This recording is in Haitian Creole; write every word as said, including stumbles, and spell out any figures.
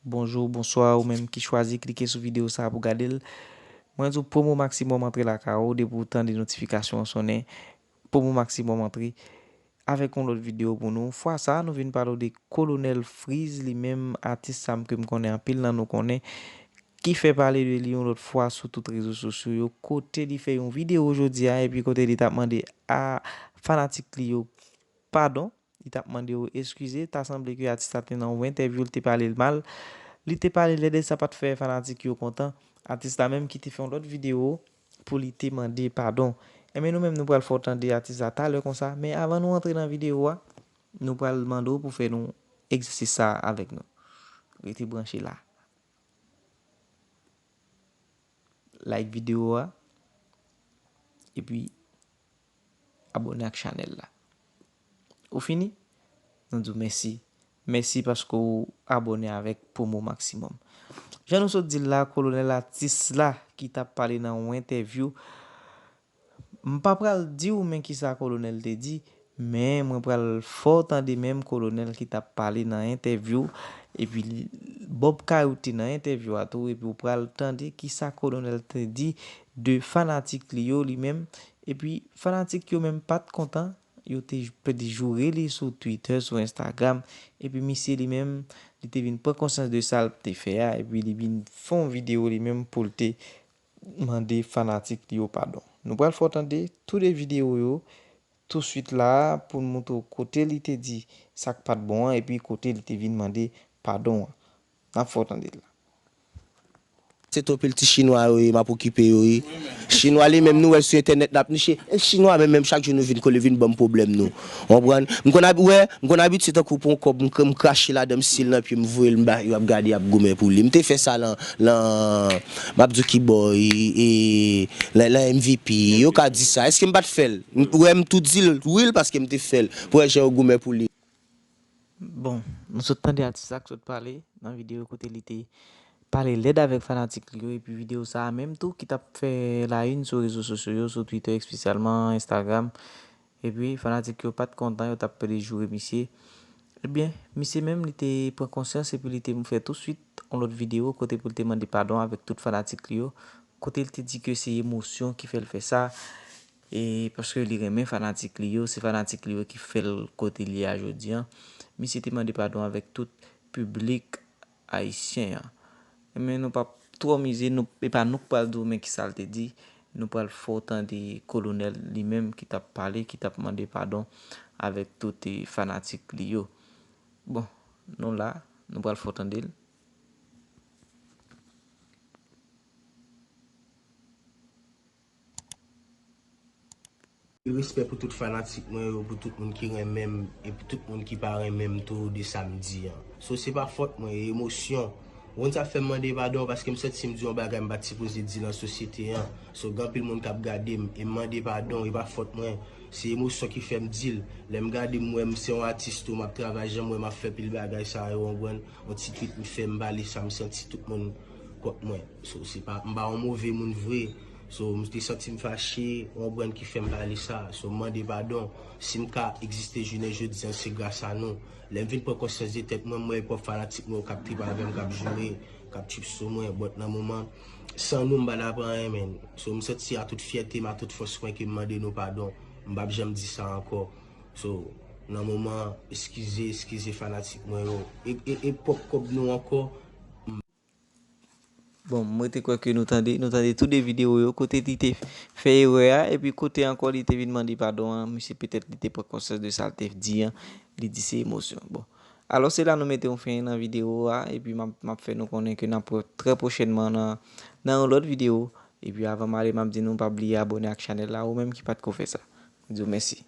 Bonjou, bonswa, ou menm ki chwazi klike sou videyo sa a pou gade l. Mwen di w pwomo maksimòm antre lakay ou depi w tande notifikasyon an sonnen. Pwomo maksimòm antre. Avèk yon lòt videyo pou nou. Fwa sa a, nou vin pale w de Kolonèl Freez, li menm atis sa m ke m konnen anpil nan nou konnen, ki fè pale de li yon lòt fwa sou tout rezo sosyo yo, kote li fè yon videyo jodi a, epi kote li t ap mande a fanatik li yo padon, li t ap mande yo eskize, ta sanble ke atis la te nan yon entèvyou, li te pale l mal, li te pale lèd e sa pa t fè fanatik yo kontan. Atis la menm ki te fè yon lòt videyo pou li te mande padon. Enben nou menm nou pral fè w tande atis la talè konsa, men avan nou antre nan videyo a, nou pral mande w pou fè nou egzèsis sa a avèk nou. Rete branche la. Like videyo a, epi abòne ak chanèl la. Ou fini? Nou di w mèsi. Mèsi paske w abòne avèk Pwomo Maksimòm. Jan nou sot di l la, kolonèl atis la ki t ap pale nan yon entèvyou, m pa pral di w men kisa kolonèl te di, men mwen pral fè w tande menm kolonèl ki t ap pale nan entèvyou, epi li, Bob Kayou te nan entèvyou a tou, epi w pral tande kisa kolonèl te di de fanatik li yo li menm, epi fanatik yo menm pa t kontan, yo te j-, te joure li sou Twitter, sou Instagram, epi misye li menm, li te vin pran konsyans de sa l te fè a, epi li vin fè yon videyo li menm pou l te mande fanatik li yo padon. Nou pral fè w tande tou de videyo yo touswit la a pou n montre w kote li te di sa k pa t bon an epi kote li te vin mande padon an. N ap fè w tande l la. Se twòp pil ti chinwa yo ye, m ap okipe yo ye. Chinwa li menm nou wè l sou entènèt l ap niche. E chinwa menm, menm chak jou nou vin kole, vin ban m pwoblèm nou. Ou konprann? M konn abi-, wè, m konn abitye tankou pran yon kòb, m kra-, m krache ladan, m siye l nan pye m, voye l, m ba, yo ap gade, y ap goumen pou li. M te fè sa lan, lan, m ap di w ki bò, e, e, lan, lan M V P, yo ka di sa. Èske m pa t fè l? M, wè, m tou di l, wi, l, paske m te fè l. Pou wè jan yo goumen pou li. Bon, nou sot tande atis la k sot pale nan videyo kote li te pale lèd avèk fanatik li yo, epi videyo sa a menm tou ki t ap fè la une sou rezo sosyo yo, sou Twitter espesyalman, Instagram, epi fanatik yo pa t kontan, yo t ap pede joure misye. Ebyen, misye menm li te pran konsyans epi li te fè touswit yon lòt videyo kote pou l te mande padon avèk tout fanatik li yo, kote l te di ke se emosyon ki fè l fè sa, e paske li renmen fanatik li yo, se fanatik li yo ki fè l kote l ye a jodi an. Misye te mande padon avèk tout piblik ayisyen an. Men nou p ap twò mize, nou, e pa nou k pral di w men kisa l te di, nou pral fè w tande kolonèl li menm ki t ap pale, ki t ap mande padon avèk tout, e, fanatik li yo. Bon, nou la, nou pral fè w tande l. Respè pou tout fanatik mwen yo, pou tout moun ki renmen m, e pou tout moun ki pa renmen m tou de sa m di an. So, se pa fòt mwen, e emosyon. Ou konn sa fè m mande padon, paske m santi m di yon bagay m pa t sipoze di lan sosyete an. So, gen anpil moun k ap gade m, e m mande padon, e pa fòt mwen. Se emosyon ki fè m di l. Lè m gade m wè m se yon atis tou, m ap travay, jan m wè m ap fè pil bagay sa yo, w konprann? Yon ti tweet m fè, m pale sa, m santi tout moun kont mwen. So, se pa, m pa yon move moun vre. So, m te santi m fache, yon brenn ki fè m pale sa. So, m mande padon. Si m ka egziste jounen jodi an, se gras a nou. Lè m vin pran konsyans de tèt mwen, m wè e pwòp fanatik mwen yo k ap trip avè m, k ap joure, k ap trip sou mwen. But nan moman, san nou, m pa t ap anyen, menn. So, m santi a tout fyète m, a tout fòs mwen ke m mande nou padon. M p ap janm di sa ankò. So, nan moman, eskize, eskize fanatik mwen yo. E, e, e pwòp kòb nou ankò. Bon, mwen te kwè ke nou tande, nou tande tou de videyo yo, kote li te fè erè a, epi kote ankò li te vin mande padon an, misye petèt li te pran konsyans de sa l te di an, li di se emosyon. Bon, alò se la nou mete yon fen nan videyo a, epi m ap, m ap fè nou konnen ke n ap wè trè pwochènman nan, nan yon lòt videyo, epi avan m ale, m ap di nou pa bliye abòne ak chanèl la, ou menm ki pa t ko fè sa. M di w mèsi.